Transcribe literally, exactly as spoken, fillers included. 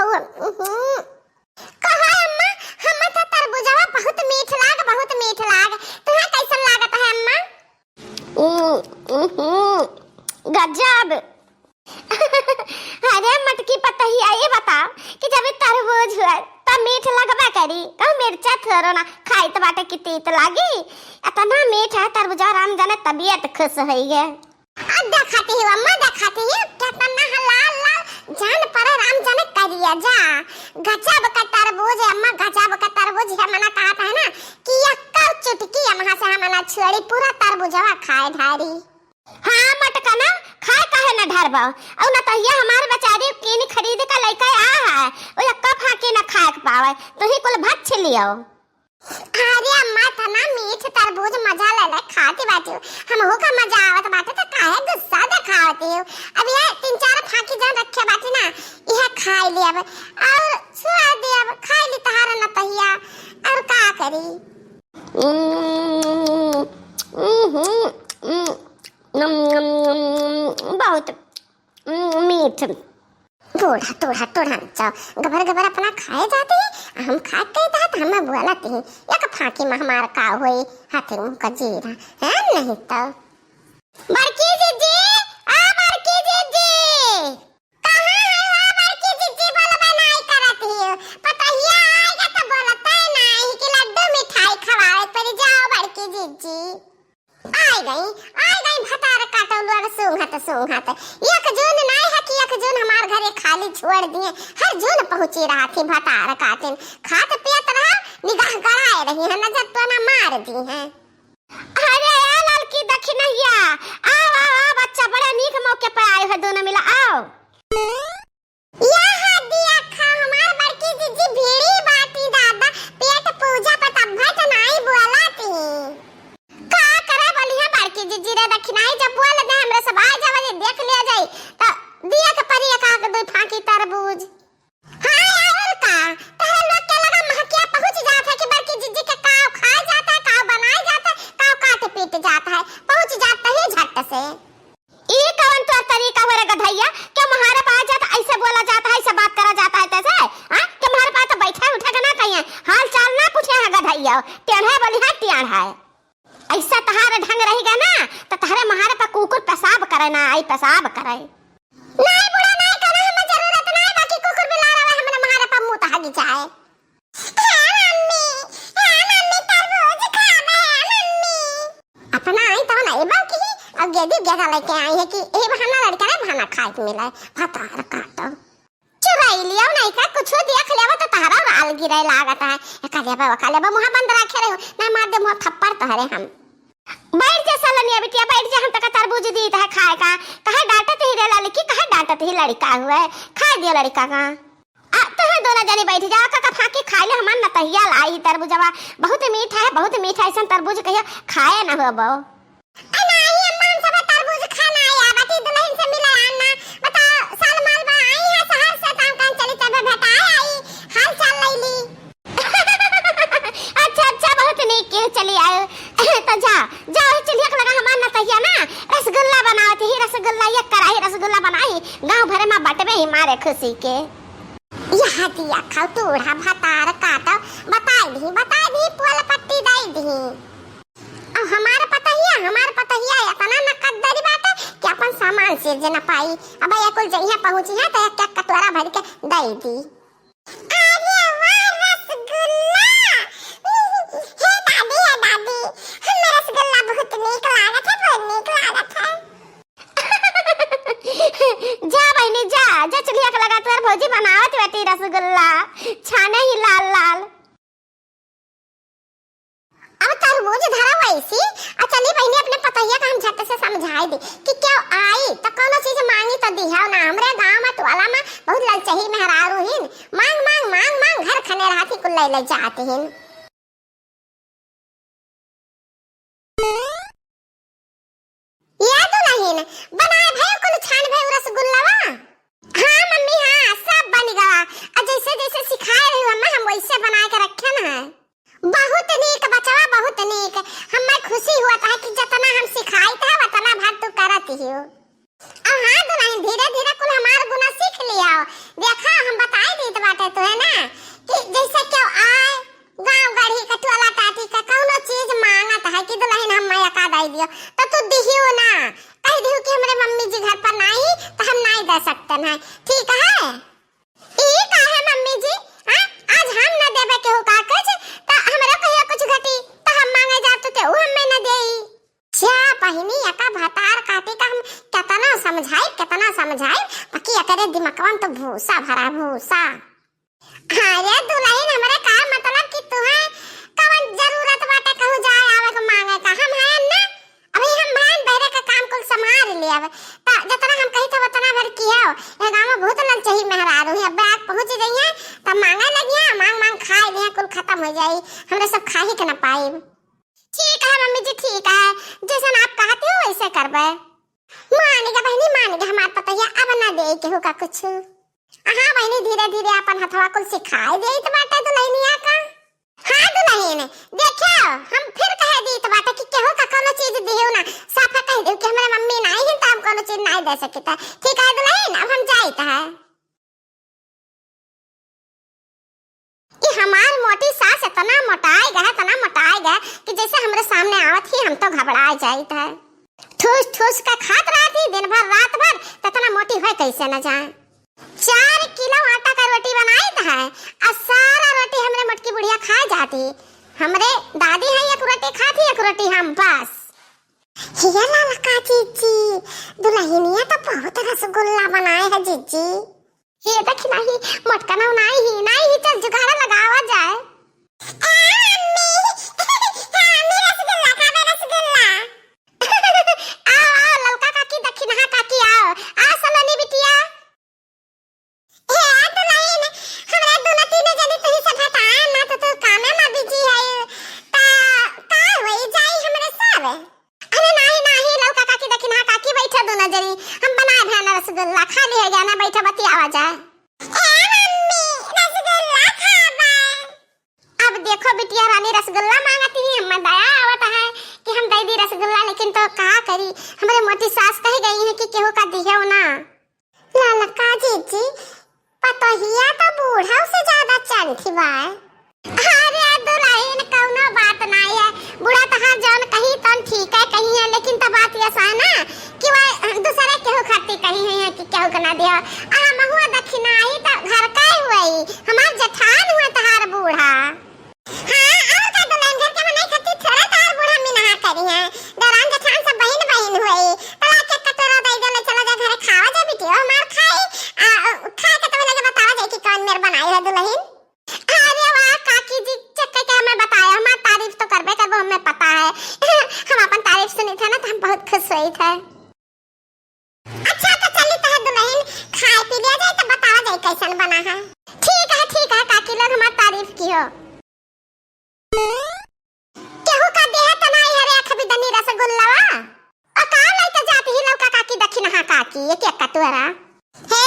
उहुं। कहो अम्मा, हम्मा त तरबुजवा बहुत मीठ लाग, बहुत मीठ लाग। तुहें कैसन लागत है अम्मा? उहुं, उहुं, गजब। अरे मटकी पतहिया, ये बताओ कि जब ई तरबूज हुआ त मीठ लगबा करी, कहूँ मिर्चा थोड़ो ना खाइत बाटे कि तीत लागी। इतना मीठ है तरबूजा, राम जाने तबियत खुश होई है। अब देखाती हूँ अम्मा, देखाती हूँ, कितना लाल लाल जान पड़े, राम जाने करिया जा। गजब का तरबूज है अम्मा, गजब का तरबूज है। मना कहत है ना कि एक चुटकी अम्मा से हम ना छोड़ी, पूरा तरबूजवा खाए ढारी। हाँ मटकना, खाए काहे न ढारबा? और न तो ये हमार बेचारी कीन खरीद के लेके आ है, वो एक फाकी न खाए के पावे, तू ही कुल भक्ष लियो। अरे अम्मा, इतना मीठ तरबूज मजा ले ले खाती बाटी हो, हमहू का मजा आवत बाटे, तो काहे गुस्सा दिखावती हो? अब ये तीन चार फाकी जौन रखे बाटी ना, यह खाई ली अब, और छोड़ दी अब, खाई ली तहार न तहिया, और का करी? उम्म, उम्म, उम्म, नम, नम, नम, बहुत, उम्म, मीठ। टोढ़ा, टोढ़ा, टोढ़ा, जाओ, गबर, गबर अपना खाए जाते हैं, हम खा के जात, हमें बोलत हैं, एक फाकी में हमार का होई, हाथे मुंह का जीरा, है नहीं तो। बड़की जीजी, आ बड़की जीजी। कहाँ है हो बड़की जीजी, बोलबे नाई करत हियो? पतहिया आएगा तो बोलते नाई कि लड्डू मिठाई खवावे पर जाओ बड़की जीजी। आई गई, आई गई भतार काटो लोग सूंघत सूंघत। एक जून नाई है कि एक जून हमार घरे खाली छोड़ दिए, हर जून पहुँची रहा थी भतार काटिन। खात पियत रहा, निगाह गड़ाए रही है, नजर तो ना मार दी है। अरे ए ललकी दखिनहिया, आओ, आओ, आओ बच्चा, बड़ा नीक मौके पर आए हो दोनों मिला, आओ। यह दिया खा हमार बड़की जीजी भीड़ी बाटी दादा, पेट पूजा पर तब भट नाई बोलाती। का करे बोली है बड़की जीजी रे दखिनाई, जब बोल दे हमरे सब आ जावे, देख लिया जाई, तो दिया के परी एक आध दो फाकी तरबूज। हाँ, और का? तहरे लोग के लगा महकिया पहुँच जात है कि बड़की जीजी के काव खाए जात है, काव बनाए जात है, काव काट पीट जात है, पहुँच जात ही झट से। ई कवन तोर तरीका हो रे गधैया? क्यों मुहारे पे आ जात, ऐसे बोला जाता है, ऐसे बात करा जाता है तैसे? हाँ? क्यों मुहारे पे तो बैठे उठे के ना कहिए, हाल चाल ना पूछे है गधैया, टेढ़े बोली है, टेढ़ है। ऐसा तहार ढंग रही गया ना, तो तहरे मुहारे पर कुकुर पेशाब करे ना आई, पेशाब करे। नहीं बुढ़ा, नहीं करे, हमें जरूरत नहीं, बाकी कुकुर बिलार आवे, हमरे मुहारे पर मुंह तहागी जाए। हाँ मम्मी, हाँ मम्मी, तरबूज खावे है मम्मी। अपना आई तो नहीं, बल्कि अब गेदी गेदा लेके आई है कि ए बहाना लड़का रे बहाना खाए के मिला है, भतार काटो। चुराई लियो नहीं का, कुछ देख लेबो तो तहरा राल गिरे लागत है। एका लेबो, ओका लेबो, मुँह बंद रखे रहो, नहीं मार दे मुँह थप्पड़ तहरे हम। बैठ जा सलनिया बिटिया, बैठ जा, हम तका तरबूज दीत है खाए का। कहे डांटत ही रे लड़की, कहे डांटत ही लड़का हुए, खाए दियो लड़का का। आ, तोहे दोनों जनी बैठ जा, का, का फाकी खाए ले, हमार नतहिया लाई तरबूजवा, बहुत मीठा है, बहुत मीठा, ऐसन तरबूज कहियो खाए ना होबो। ए, नाही अम्मा, हम सब तरबूज खा ना आया, बाटी दुल्हन से मिले आना। बताओ, साल माल बा आई है शहर से, काम काम चली तब भेटाए आई, हाल चाल ले ली। अच्छा, अच्छा, बहुत नीक के चली आयो। तो जा, जा, वही चुल्हिया के लगा हमार नतहिया ना, रसगुल्ला बनावत ही, रसगुल्ला, एक कढ़ाई रसगुल्ला बनाई, गाँव भरे में बटबे ही मारे खुशी के। यह दिया खाओ, टूढ़ा भतार काटो, बताई दी, बताई दी, पोल पट्टी दे दी। अब हमार पतहिया, हमार पतहिया इतना नकद्दरी बाटे कि अपन सामान से जे न पाई। अब ये कुल जइया पहुँची है तो एक एक कटोरा भर के दे दी। अरे वाह रसगुल्ला! हे दादी, हे दादी, हमें रसगुल्ला बहुत नीक लागत है, बहुत नीक लागत है। जा बहिनी जा, जा चुल्हिया के लगा तोर भौजी बनावत बाटी रसगुल्ला, छाने ही लाल लाल। अब तरबूज धरा वैसी, आ चली बहिनी अपने पतहिया का हम झट से समझाई दी कि क्यों आई तो कौनो चीज मांगी तो दिहाओ ना। हमरे गांव में टोला में बहुत ललचही मेहरारू हिन, मांग मांग मांग मांग घर खने रहती कुल ले ले जाती हिन। या दुल्हन, बनाए भइल कुल छान भइल रसगुल्लावा? हाँ मम्मी, हाँ, सब बन गवा। आ जैसे जैसे सिखाए रही अम्मा, हम वैसे बना के रखे न है। बहुत नीक बचवा, बहुत नीक। हमें खुशी हुआ था कि जितना हम सिखाई था, उतना भर तू करत ही हो। अब हाँ दुल्हन, धीरे धीरे कुल हमार गुना सीख लिया। देखा, हम बताई दी तो तो है ना कि जैसे क्यों आए गाँव गढ़ी का टोला टाटी का कौनो चीज मांगत है कि दुलहिन हम माया का दाई दियो, तो तू दिहियो ना, कह दियो कि हमरे मम्मी जी घर पर नाई, तो हम नाई दे सकते हैं, ठीक है? ई का है मम्मी जी, हाँ? आज हम न देबे केहू का कुछ, तो हमरो कहियो कुछ घटी, तो हम मांगे जाब तो केहू हमें न देई। जा बहिनी, एका भतार काटी का हम केतना समझाई, केतना समझाई, बाकी एकरे दिमगवा में तो भूसा भरा, भूसा। हाँ रे दुलहिन, हमरे का मतलब कि तुहे कवन जरूरत बाटे कहूँ जाए आवे के मांगे का? हम हैं ना, अभी हम हैं बहरे का काम कुल संभाल लेब। त जतना हम कही थे उतना भर कियो। ये गाँव में बहुत ललचही मेहरारू है, अब आग पहुँच गई है, तब मांगे लगी है, मांग मांग खाए लिया, कुल खत्म हो जाई, हमरे सब खाही के ना पाई। ठीक है मम्मी जी, ठीक है, जैसन आप कहती हो वैसे करबे। मान गया बहिनी, मान गया हमार पतोहिया, अब ना दे केहू का कुछ। हाँ बहिनी, धीरे धीरे अपन हथवा कुल सिखाए देत बाटे दुलहिनिया का। हाँ दुलहिन, देखियो, हम फिर कह दीत बाटे कि केहू का कोनो चीज दियो ना, साफा कह दियो कि हमरे मम्मी नाई है तो हम कोनो चीज नाई दे सकित है। ठीक है दुलहिन, अब हम जाइत है। ई हमार मोटी सास इतना मोटाए गए, इतना मोटाए गए कि जैसे हमरे सामने आवत ही हम तो घबराए जाइत है। ठूस ठूस के खात रहत ही दिन भर रात भर, तो इतना मोटी होए कैसे न जाए। चार किलो आटा का रोटी बनाइत है और सारा रोटी हमरे मोटकी बुढ़िया खा जाती। हमरे दादी है एक रोटी खाती, एक रोटी हम बस। हिया ललका जीजी, दुलहिनिया तो बहुत रसगुल्ला बनाए है जीजी। हे देखी नाही, मोटका ना नाही ही, नाही ही, चल जुगाड़ा लगावा जाए। ए मम्मी, मम्मी रसगुल्ला खाबे रसगुल्ला। आओ, आओ, ललका काकी, दखिनहा काकी, आओ। आओ सलोनी बिटिया। हे दुलहिन, हमरा दुनो तीन जनी तुही से भेटाए ना, तो तू कामे में बिजी है। ता का होई जाई हमरे सब? अरे नाही, नाही, ललका काकी, दखिनहा काकी, बैठा दुनो जनी, हम बनाए भैया रसगुल्ला, खाली है जाना, बैठा बतियावा जाए। ए मम्मी, रसगुल्ला खाबा। अब देखो बिटिया रानी रसगुल्ला मांगती है, हमें दया आवत है कि हम दे दी रसगुल्ला, लेकिन तो का करी, हमरे मोटी सास कह गई है कि केहू का दियो ना। ललका जीजी, पतोहिया तो बूढ़ा से ज्यादा चंठी बा। अरे दुलहिन, कौनो बात नाई है, बूढ़ा तहार जौन कही तौन ठीक है कही है, लेकिन तो बात ऐसा है ना कि वह दूसरे केहू खाती कही है कि केहू के ना दियो। आ महुआ दखिनाई तो घर का ही हुई, हमार जेठान हुआ तहार बूढ़ा। हाँ, और का दुलहिन, घर के मनई खातिर थोड़ा तार बूढ़ा मिनहा करी है। दरान जेठान सब बहिन बहिन हुई। तला के कटोरा दई देले, चला जा घरे खावा जा बिटियो, हमार खाई। आ, खाए के तब लगे बतावा जाए कि कौन मेर बनाई है दुलहिन। अरे वाह काकी जी, चक्के के हमें बताया, हमार तारीफ तो करबे करबो, हमें पता है। हम अपन तारीफ सुनी थे ना तो हम बहुत खुश हुई थे। अच्छा तो चली तो है दुलहिन, खाए पी लिया जाए तो बतावा जाए कैसन बना है। ठीक है, ठीक है काकी लोग, हमार तारीफ कियो। केहू का देह तो नाई हरे अखबी दनी रसगुल्लावा। और का लइके जाती ही ललका काकी दखिनहा काकी एक एक कटोरा। हे